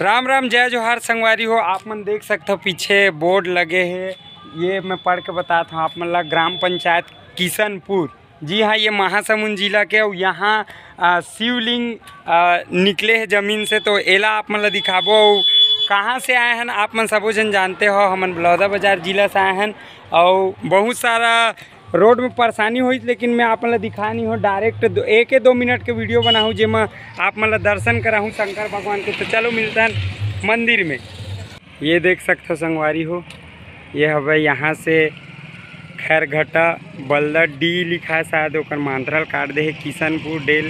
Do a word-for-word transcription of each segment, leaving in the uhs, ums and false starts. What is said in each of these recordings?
राम राम, जय जोहार संगवारी हो। आप मन देख सकथव पीछे बोर्ड लगे हे, ये मैं पढ़ के बतात हव आप मन ला। ग्राम पंचायत किशनपुर, जी हाँ, ये महासमुंद जिला के। अउ यहाँ आ, शिवलिंग आ, निकले हे जमीन से, तो एला आप मन ला दिखाबो। अउ कहाँ से आए हन, आप मन सबो झन जानते हो, हमन बलौदा बाजार जिला से आए हन। अउ बहुत सारा रोड में परेशानी होइस, लेकिन मैं आप मन ला दिखा नहीं हो, डायरेक्ट दो, एक दो मिनट के वीडियो बनाहूँ, जेमा आप मन ला दर्शन कराहूँ शंकर भगवान के। तो चलो मिलते हैं मंदिर में। ये देख सकथव संगवारी हो, ये हवय यहाँ से खैरघटा बल्दर डी लिखा है, शायद ओकर मांतरा ल काट दे हे। किशनपुर डेढ़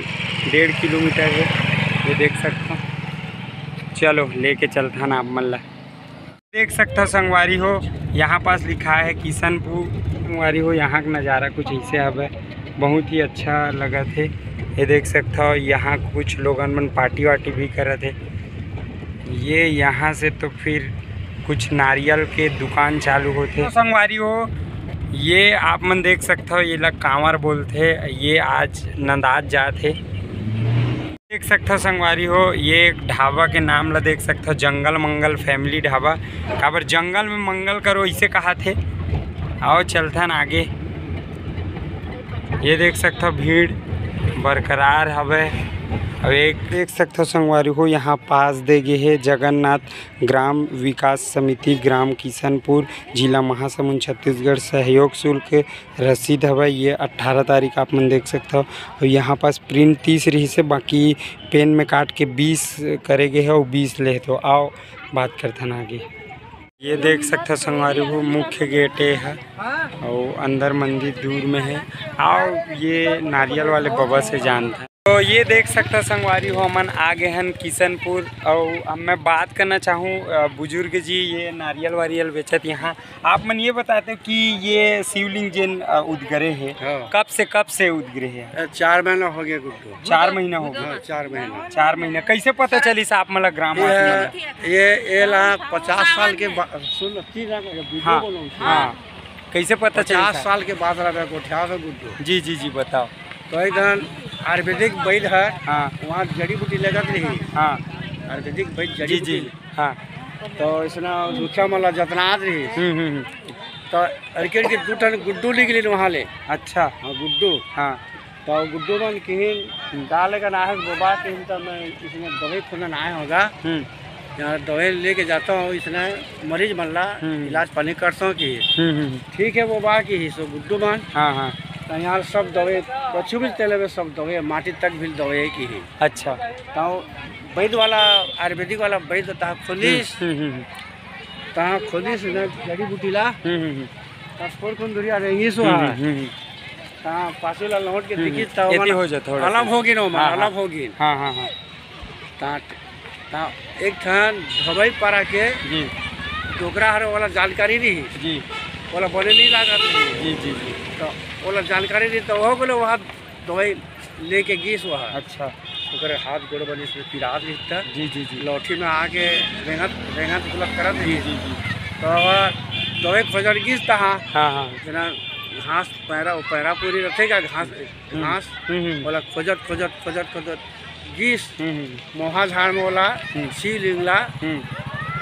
डेढ़ किलोमीटर है, ये देख सकथव। चलो लेके चलथन आप मन ला। देख सकथव संगवारी हो, यहाँ पास लिखा है किशनपुर। संगवारी हो, यहाँ का नज़ारा कुछ ऐसे हवय, बहुत ही अच्छा लगत हे। ये देख सकथव, यहाँ कुछ लोगन मन पार्टी वार्टी भी करत हे। ये यहाँ से तो फिर कुछ नारियल के दुकान चालू होथे। तो संगवारी हो, ये आप मन देख सकथव, ये ला कांवर बोलथे। ये आज नंदात जात हे। देख सकथव संगवारी हो, ये एक ढाबा के नाम ला देख सकथव, जंगल मंगल फैमिली ढाबा। काबर जंगल में मंगल करो, इसे कहा थे। आओ चलथन आगे। ये देख सकथव भीड़ बरकरार हवय। अब एक देख सकथव संगवारी हो, यहाँ पास दे गे हे जगन्नाथ ग्राम विकास समिति, ग्राम किशनपुर, जिला महासमुंद, छत्तीसगढ़। सहयोग शुल्क रसीद हवय, ये अट्ठारह तारीख आप मन देख सकथव। अउ यहाँ पास प्रिंट तीस रहिस हे, बाकी पेन में काट के बीस करे गे हे अउ बीस ले हे। तो आओ बात करथन आगे। ये देख सकथव संगवारी हो, मुख्य गेट ए ह, अउ अंदर मंदिर दूर में हे। आओ ये नारियल वाले बबा से जानथन। तो ये देख सकथव संगवारी हो, हमन आ गे हन किशनपुर। अउ अब मैं बात करना चाहूँ, अ, बुजुर्ग जी, ये नारियल वारियल बेचत यहाँ। आप मन ये बताते कि ये शिवलिंग जेन, अ, उदगरे हे, हाँ। कब से, कब से उदगरे हे? अ, चार महीना हो गया गुड्डू। चार महीना हो गया? हाँ, चार महीना। चार महीना। कैसे पता चलिस आप मन ला, ग्रामवासी मन ला? ये, ये ला पचास साल के बा-, सुन, तीन लाख, वीडियो हाँ, बनाऊँ। हाँ। कैसे पता चलिस पचास आप? साल के बाद रहा गोठिया से गुड्डू। जी, जी, जी, बताओ। तो एक दिन आयुर्वेदिक वैद्य है, हाँ। वहाँ जड़ी बूटी लगत रही। हाँ। आयुर्वेदिक वैद्य जड़ी जी, जी, बूटी। हाँ। तो इसने दुखिया मन ला जतनात रही। हम्म, हम्म, हम्म। तो अरकेट के दू ठन गुड्डू निकलिन वहाँ ले। अच्छा। हाँ, गुड्डू। हाँ। तो गुड्डू मन किहिन, हम्म। "का लेकर आए हो गोबा?" किहिन, "तो मैं इसने दवाई खोजन आए होगा। हम्म। यहाँ दवाई लेके जाता हूँ, इसने मरीज मन ला हम्म। इलाज पानी करता हूँ," कि हम्म, हम्म, हम्म। ठीक है गोबा, किहिस गुड्डू मन। हाँ, हाँ। तो यहाँ सब दवाई, कछु भी तेल में सब दवाई, माटी तक भी दवाई किहिन। अच्छा। तो वैद्य वाला, आयुर्वेदिक वाला वैद्य तहाँ खोलिस। हम्म, हम्म, हम्म। तहाँ खोलिस न जड़ी बूटी ला। हम्म, हम्म, हम्म। तहाँ फोर कुन दुरिया रेंगिस हम्म, हुआ। हम्म, हम्म, हम्म। तहाँ पासू ला लौट के हम्म, देखिस, हम्म। तहाँ एती ओमन हो जा थोड़ा अलग सा। हो गिन, ओमन हाँ, हाँ। अलग हो गिन। हाँ, हाँ, हाँ। तहाँ, तहाँ एक ठन धोबई पारा के जी। डोकरा हर वाला जानकारी नहीं। जी। वाला बने नहीं लागत नहीं। जी, जी, जी। तो वाला जानकारी नहीं, तो वो बोले वहाँ दवाई लेके गिस वहाँ। अच्छा। ओकरे हाथ गोड़ बने इसमें पिरात लिखता। जी, जी, जी। लौठी में आके रेंगत, रेंगत गुलत करत जी, रही। जी, जी। तो वह दवाई खोजन गिस तहाँ। हाँ, हाँ। जना घास पैरा, पैरा पूरी रहते का घास, हम्म। घास, हम्म, हम्म। बोला खोजत, खोजत, खोजत, खोजत गिस। हम्म, हम्म। मोहा झाड़ में बोला हम्म। शिवलिंग ला हम्म।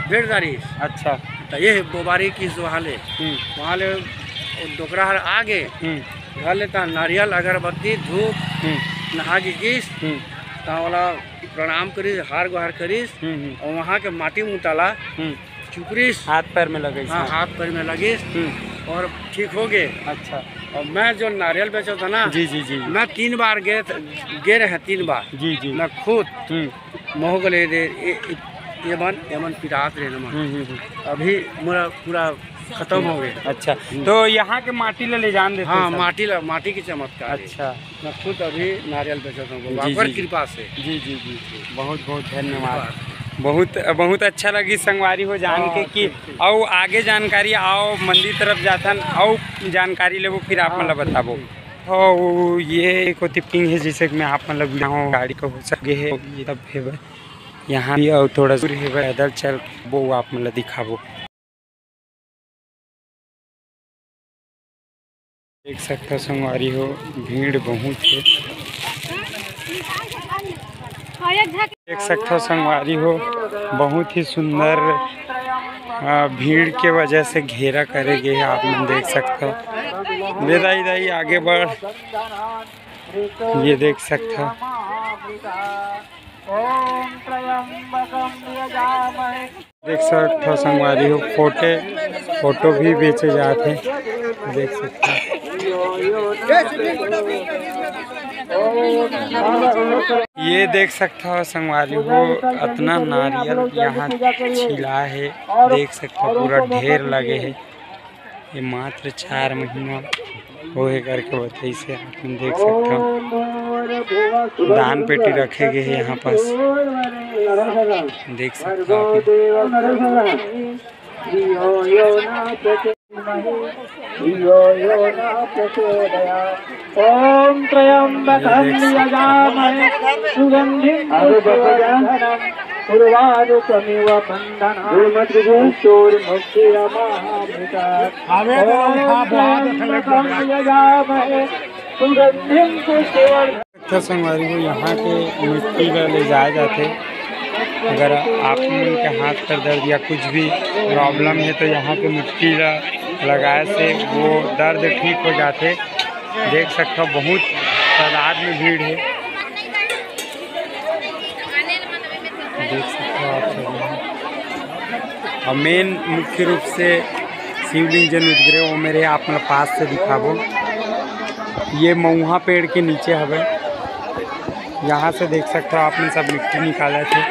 भेड़ डारिस। अच्छा। तो ये बोबारी किस वहाँ ले। हम्म। वहाँ ले वो डोकरा हर आगे। हम्म। घर लेता नारियल, अगरबत्ती, धूप, हम्म। नहा के गिस, हम्म। ता वाला प्रणाम करिस, हार गुहार करिस, हम्म, हम्म। और वहाँ के माटी मुताला हम्म। चुकरिस। हाथ पैर में लगे हाँ, हाँ। हाथ पैर में लगिस हम्म। और ठीक हो गए। अच्छा। और मैं जो नारियल बेचा था ना, जी, जी, जी, जी। मैं तीन बार गए थे, गए रहे तीन बार। जी, जी। मैं खुद हम्म। मोह को ले दे, ये, ये मन, ये मन पिरात रहे ना मन। हम्म, हम्म, हम्म। अभी मेरा पूरा खत्म हो गए। अच्छा, हम्म। तो यहाँ के माटी ला ले जान देते हाँ, सब? माटी ला, माटी की चमत्कार है। अच्छा। मैं खुद अभी नारियल बेचत हूँ, जी, बाबा जी, की जी। कृपा से। जी, जी, जी, जी। बहुत, बहुत धन्यवाद। धन्यवाद। बहुत, बहुत अच्छा लगी संगवारी हो जान हाँ, के कि ठीक, ठीक। अउ आगे जानकारी आओ मंदिर तरफ जाथन, अउ जानकारी लेबो, फिर आप मन ला हाँ, बताबो। ठीक, ठीक। तो ये एक ओती पिंग है, जैसे कि मैं आप मन ला वीडियो गाड़ी को हो सके है, ये सब है भाई। यहाँ भी अउ थोड़ा दूर है भाई, पैदल चल वो आप मन ला दिखाबो। देख सकथव संगवारी हो, भीड़ बहुत है। देख सकथव संगवारी हो, बहुत ही सुंदर, अ, भीड़ के वजह से घेरा करे गे हे, आप मन देख सकथव। ले दाई, दाई, आगे बढ़। ये देख सकथव। देख सकथव संगवारी हो, फोटे, फोटो भी बेचे जात हे, देख सकथव। ये देख सकथव संगवारी हो, अतना नारियल यहाँ छिला हे, देख सकथव पूरा ढेर लगे हे। ये मात्र चार महीना होए करके बताइस हे। आप मन देख सकथव, दान पेटी रखे गे हे यहाँ पास, देख सकथव आप मन। ओम त्र्यंबकं यजामहे सुगंधिं पुष्टिवर्धनम् उर्वारुकमिव बंधनान् मृत्योर्मुक्षीयमामृतात्। ओम त्र्यंबकं यजामहे सुगंधिं पुष्टिवर्धनम्। तो संगवारी हो, यहाँ के मिट्टी ला ले जाया जाथे। अगर आप मन के हाथ पैर दर्द या कुछ भी प्रॉब्लम हे, तो यहाँ के मिट्टी ला लगाए से वो दर्द ठीक हो जाथे। देख सकथव, बहुत तादाद में भीड़ हे। देख सकथव आप सब यहाँ। और मेन मुख्य रूप से शिवलिंग जेन उद्गरे, वो मेरे आप मन पास से दिखाबो। ये महुआ पेड़ के नीचे हवे। यहाँ से देख सकथव आप मन सब मिट्टी निकालत हे।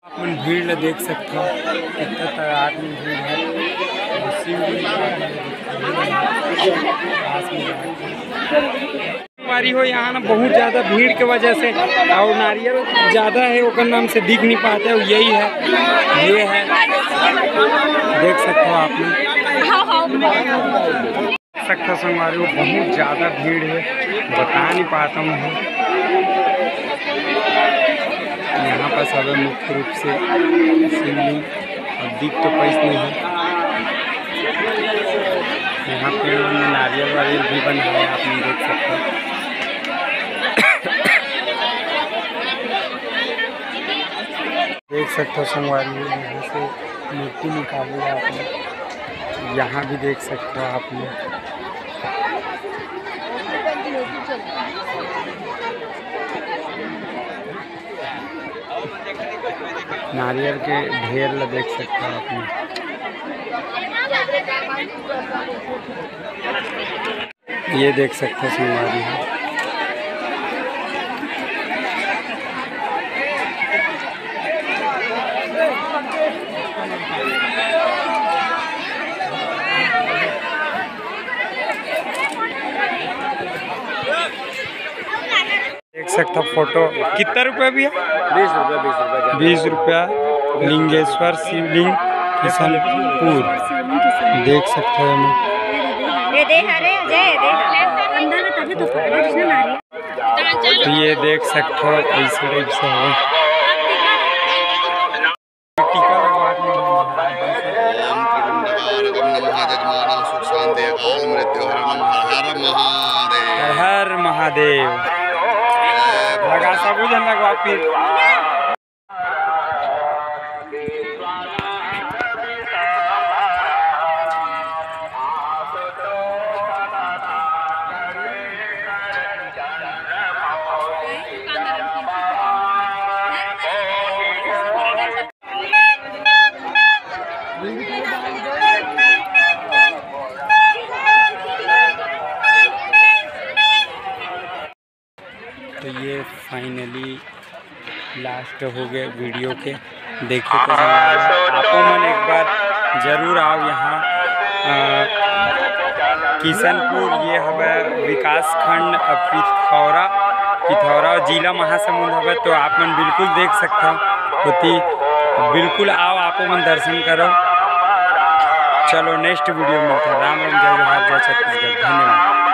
आप मन भीड़ ला देख सकथव, कितना तादाद में भीड़ हे। और शिवलिंग पास में जाके संगवारी हो, यहाँ ना बहुत ज्यादा भीड़ के वजह से और नारियल ज्यादा हे, ओकर नाम से दिख नहीं पाते, यही है, ये है, देख सकथव आप मन। देख सकथव संगवारी हो, बहुत ज्यादा भीड़ हे, बता नहीं पाता हूँ। यहाँ पास हवे मुख्य रूप से शिवलिंग, अब दिख तो पाइस नहीं हे। यहाँ पेड़ में नारियल वारियल भी बना है, आप मन देख सकथव। देख सकथव संगवारी हो, यहाँ से मूर्ति निकाले आप मन। यहाँ भी देख सकथव आप मन। नारियल के ढेर ला देख सकथव आप मन। ये देख सकथव संगवारी हो। देख सकथव फोटो। कितना रुपया भैया? बीस रुपया, बीस रुपया ज्यादा। बीस रुपया। लिंगेश्वर शिवलिंग किशनपुर। देख सकथव एमे। ये दे हरे, जय दे। अंदर में तभी तो फोटो खींचना ना रे। तो ये देख सकथव, ऐसे टाइप से हवे। टीका लगवा के ओम त्रिपुंडकारकम नमः, जजमानः सुख शांति अकाल मृत्यु हर नमः, हर हर महादेव। हर हर महादेव। लगा, सबो झन लगवा फिर। तो ये finally last हो गए वीडियो के। देखिए तो आप मन एक बार जरूर आओ यहाँ, अ, किशनपुर, ये हवे विकास खंड, अ, पिथौरा, पिथौरा जिला महासमुंद हवे। तो आप मन बिल्कुल देख सकथव होती, बिल्कुल आओ, आप मन दर्शन करो। चलो next वीडियो में मिलते हैं। राम राम, जय जोहार, जय छत्तीसगढ़, धन्यवाद।